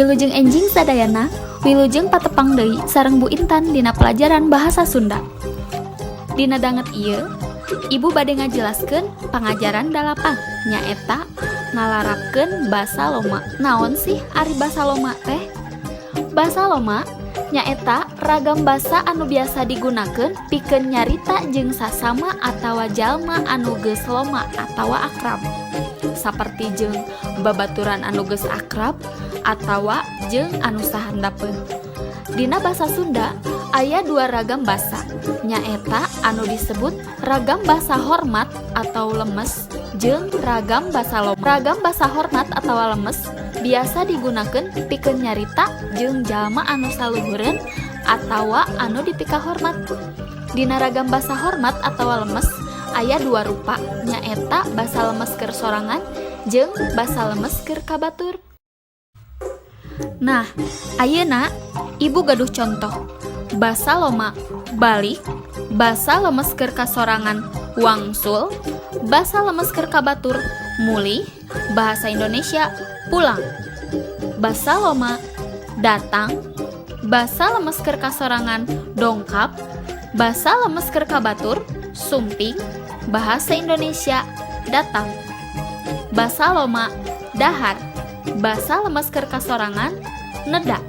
Wilujeng enjing sadayana, wilujeng patepang deui sareng Bu Intan dina pelajaran bahasa Sunda. Dina danget ieu, Ibu bade ngajelaskeun pangajaran 8, nyaeta ngalarapkeun basa loma. Naon sih ari basa loma teh? Basa loma nyaeta ragam basa anu biasa digunakeun pikeun nyarita jeung sasama atawa jalma anu geus loma atawa akrab. Saperti jeung babaturan anu geus akrab atawa jeung anu sahandapeun. Dina basa Sunda aya dua ragam basa, nyaeta anu disebut ragam basa hormat atau lemes jeung ragam basa loma. Ragam basa hormat atawa lemes biasa digunakeun pikeun nyarita jeung jalma anu saluhureun atawa anu dipikahormat. Dina ragam basa hormat atawa lemes aya dua rupa, nyaeta basa lemes keur sorangan jeung basa lemes keur ka batur. Nah, ayeuna Ibu gaduh contoh. Basa loma balik, basa lemes keur kasorangan wangsul, basa lemes keur ka batur mulih, bahasa Indonesia pulang. Basa loma datang, basa lemes keur kasorangan dongkap, basa lemes keur ka batur sumping, bahasa Indonesia datang. Basa loma dahar, basa lemes keur kasorangan neda,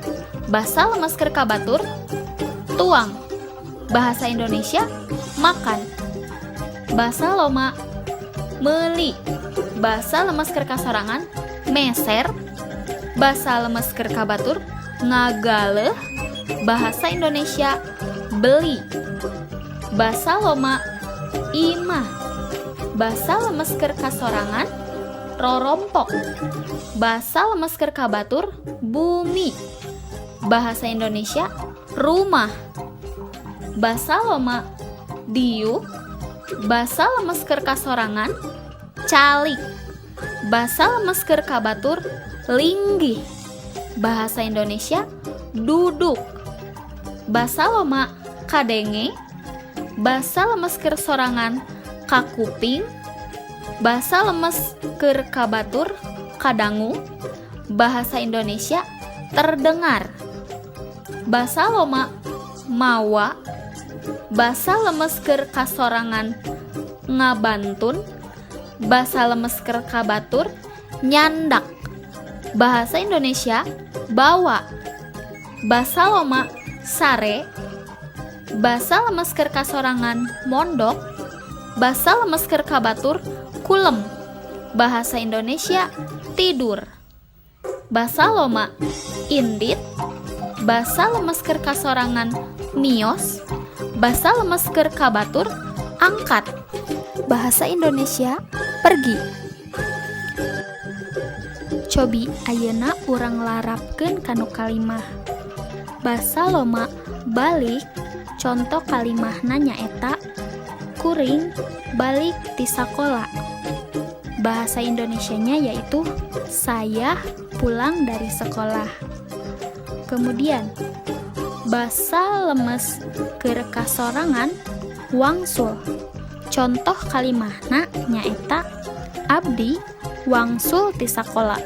basa lemes keur ka batur tuang, bahasa Indonesia makan. Basa loma meuli, basa lemes keur kasorangan meser, basa lemes keur ka batur ngagaleuh, bahasa Indonesia beli. Basa loma imah, basa lemes keur kasorangan rorompok, basa lemes keur ka batur bumi, bahasa Indonesia rumah. Basa loma diuk, basa lemes keur kasorangan calik, basa lemes keur ka batur linggih, bahasa Indonesia duduk. Basa loma kadenge, basa lemes keur sorangan kakuping, basa lemes keur ka batur kadangu, bahasa Indonesia terdengar. Basa loma mawa, basa lemes keur kasorangan ngabantun, basa lemes keur ka batur nyandak, bahasa Indonesia bawa. Basa loma sare, basa lemes keur kasorangan mondok, basa lemes keur ka batur kulem, bahasa Indonesia tidur. Basa loma indit, basa lemes keur kasorangan mios, basa lemes keur ka batur angkat, bahasa Indonesia pergi. Cobi ayeuna urang larapkeun kanu kalimah. Basa loma balik, conto kalimahna nyaeta kuring balik ti sakola. Bahasa Indonesianya yaitu saya pulang dari sekolah. Kemudian basa lemes keur kasorangan wangsul. Contoh kalimahna nyaeta abdi wangsul ti sakola.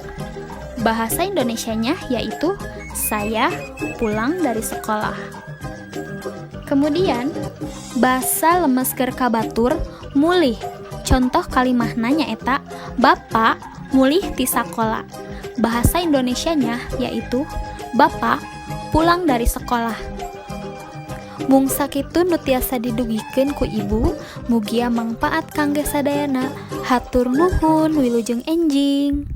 Bahasa Indonesianya yaitu saya pulang dari sekolah. Kemudian basa lemes keur ka batur mulih. Contoh kalimahna nyaeta bapak mulih ti sakola. Bahasa Indonesianya yaitu bapak pulang dari sekolah. Mung sakitu nu tiasa didugikeun ku Ibu, mugia mangpaat kangge sadayana. Hatur nuhun, wilujeng enjing.